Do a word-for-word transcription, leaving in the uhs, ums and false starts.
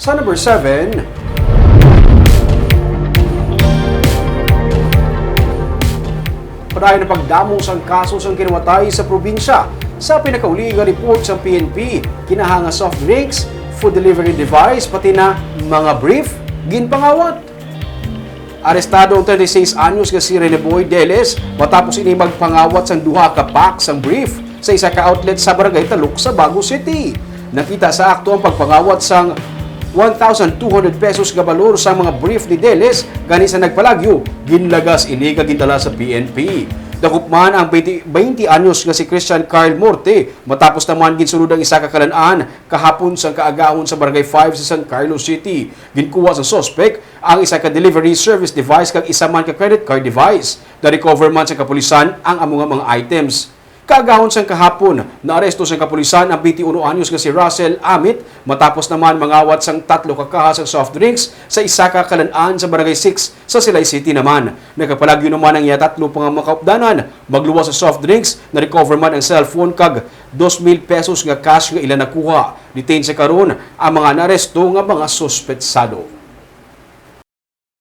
Sa number seven, padayon ang pagdamo sang kaso sang kinawatay sa probinsya. Sa pinakauli nga report sang P N P, kinaha nga soft drinks, food delivery device, pati na mga brief, ginpangawat. Arestado ang thirty-six anyos nga si Rene Boy Deles matapos ini magpangawat sang duha ka pack sang brief sa isa ka outlet sa Barangay Taluk sa Bago City. Nakita sa akto ang pagpangawat sang one thousand two hundred pesos nga balor sang mga brief ni Deles, gani sa nagpalagyo, ginlagas ini kag gindala sa P N P. Dakop man ang twenty, twenty anyos nga si Christian Carl Morte, matapos naman ginsulod ang isa ka kalan-an kahapon sang kaagahon sa Barangay five sa San Carlos City. Ginkuha sa suspek ang isa ka delivery service device kag isa man ka credit card device. Na-recover man sa kapulisan ang amo nga mga items. Kaagahon sang kahapon, naaresto sang kapulisan ang twenty-one anyos nga si Russell Amit matapos naman mangawat sang tatlo ka kaha sang soft drinks sa isa ka kalan-an sa Barangay six sa Silay City naman. Nagapalagyo naman ang iya tatlo pa nga mga kaupdanan. Magluwas sa soft drinks, na-recover man ang cellphone kag dos mil pesos nga cash nga ila nakuha. Detain sa karon ang mga naaresto nga mga suspetsado.